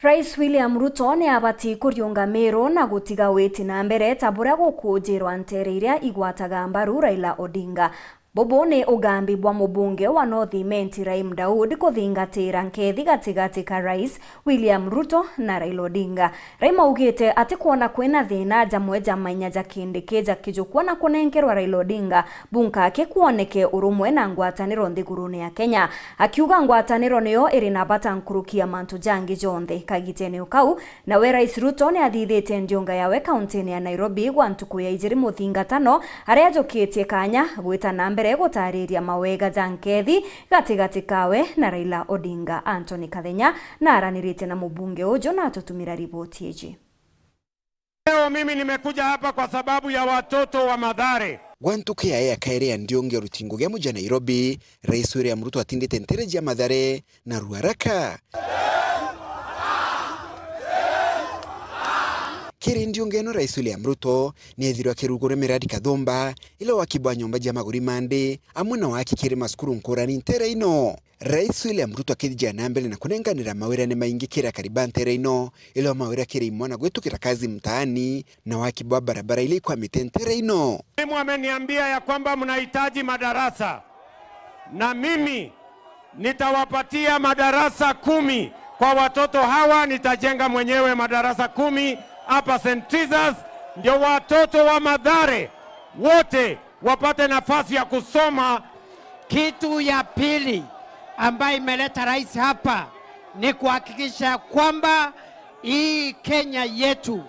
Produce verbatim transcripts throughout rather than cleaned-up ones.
Rais William Ruto ni abati kuriunga Meru na gutiga witi na mbere ta buria gukunjirwa nteere iria igwataga mbaru Raila Odinga. Bubu ni ugambi bwa mubunge wa North Imenti Raim Daud kuthingatira nkethi gatigati ka Rais William Ruto na Raila Odinga. Raim augite atikwona kwina thina jamwe ja mainya ja Kindiki jakijukua na kunenkerwa Raila Odinga bunka aki kwoneke urumwe na ngwataniro nthigurune ya Kenya, akiuga ngwataniro niyo iri na bata nkuruki ya mantu jangi jonthe. Kagitene o kau, nawe Rais Ruto ni athithitie ndiunga yawe kauntine ya Nairobi gwa ntuku ya ijiri muthingatano, aria ajukitie kanya gwita na mbere gutariria mawega ja nkethi gatigati kawe na Raila Odinga. Anthony Kathenya na aranirite na mubunge uju na atutumira riboti iji. Leo mimi nimekuja hapa kwa sababu ya watoto wa Mathare. Gwa ntuku yae ya kairi ya ndiungi ya rutingo gia muja Nairobi, Rais William Ruto atindite nteere cia Mathare na Ruaraka. Kiri ndiungi ino, Rais William Ruto ni ethirwe akirugura miradi kathumba, ila waki bwa nyomba cia maguri ma nthi, amwe na waki kiri macukuru nkurani nteere ino. Rais William Ruto akithijia na mbere na kunenganira mawira ni maingi kiri akari ba nteere ino, ila mawira kiri imwe na gwitukira kazi mtaani na waki bwa barabara ila ikwamite nteere ino. Mwalimu ameniambia ya kwamba mnahitaji madarasa, na mimi nitawapatia madarasa kumi kwa watoto hawa. Nitajenga mwenyewe madarasa kumi hapa Saint Teresa's, ndio watoto wa Mathare wote wapate nafasi ya kusoma. Kitu ya pili ambayo imeleta rais hapa ni kuhakikisha kwamba hii Kenya yetu,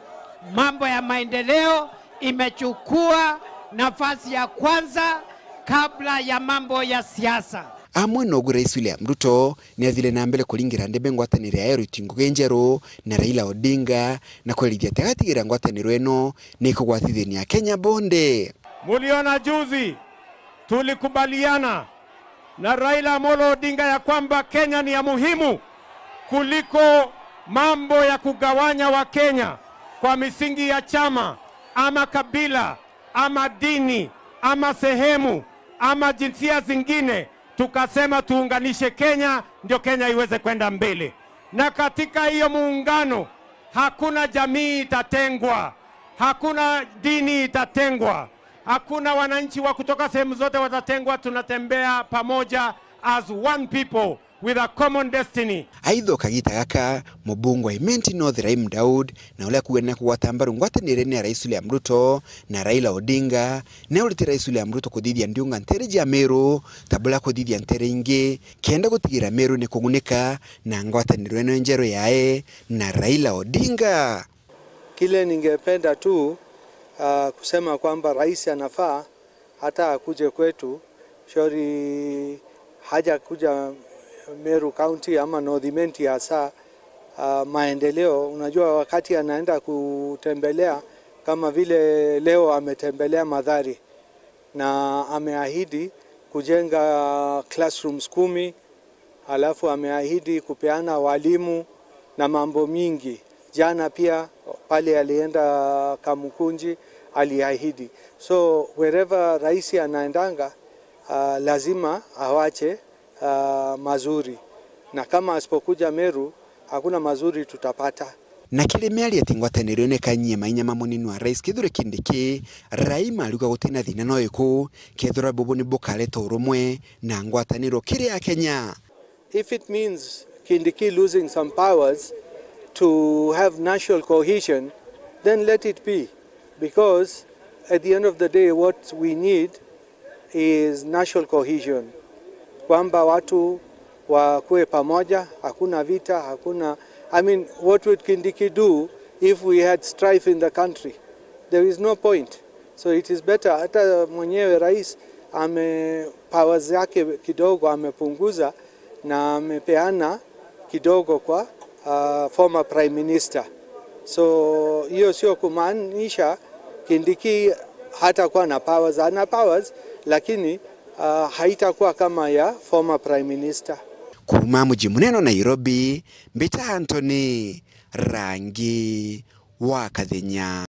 mambo ya maendeleo imechukua nafasi ya kwanza kabla ya mambo ya siasa. Amwe nogu, Rais William Ruto ni athire na mbere kuringira ndebe ngwataniro ya rutingo gi njeru na Raila Odinga, na kwerithia ati agatigira ngwataniro ino ni ikugwatithania Akenya bonthe. Muliona juzi tulikubaliana na Raila Amolo Odinga ya kwamba Kenya ni ya muhimu kuliko mambo ya kugawanya Wakenya kwa misingi ya chama ama kabila ama dini ama sehemu ama jinsia zingine. Tukasema tuunganishe Kenya, ndio Kenya iweze kwenda mbele. Na katika hiyo muungano, hakuna jamii itatengwa, hakuna dini itatengwa, hakuna wananchi wa kutoka sehemu zote watatengwa. Tunatembea pamoja as one people with a common destiny. Aitha, o kagita gaka, mubunge wa Imenti North Raim Daud, na uria akuuga ni akugwata mbaru ngwataniro ya Rais William Ruto na Raila Odinga, ni aurite Rais William Ruto kuthithia ndiunga nteere cia Meru ta buria akuthithia nteere ingi, kenda gutigira Meru ni kugunika na ngwataniro ino njeru yae na Raila Odinga. Kile ningependa tu, ah, kusema kwamba rais anafaa hata akuje kwetu, shauri haja kuja Meru County ama North Imenti hasa, ah, maendeleo. Unajua, wakati anaenda kutembelea, kama vile leo ametembelea Mathare na ameahidi kujenga classrooms kumi, alafu ameahidi kupeana walimu na mambo mingi. Jana pia pale alienda Kamukunji aliahidi. So wherever rais anaendanga, ah, lazima awache, ah, mazuri. Na kama asipokuja Meru, hakuna mazuri tutapata. Na kiri miario ati ngwataniro ino ikanyie mainya ma munini wa rais Kithure Kindiki, Raima ariuga gutina thina no iku, kethira bubu ni bukareta urumwe na ngwataniro kiri Akenya. If it means Kindiki losing some powers to have national cohesion, then let it be, because at the end of the day, what we need is national cohesion, kwamba watu wakuwe pamoja, hakuna vita, hakuna, I mean, what would Kindiki do if we had strife in the country? There is no point. So it is better, hata mwenyewe rais ame, powers yake kidogo amepunguza na amepeana kidogo kwa, ah, former prime minister. So hiyo sio kumaanisha Kindiki hatakuwa na powers. Ana powers, lakini, ah, haitakuwa kama ya former prime minister. Kuuma muji munene wa Nairobi, mbita Anthony Rangi wa Kathenya.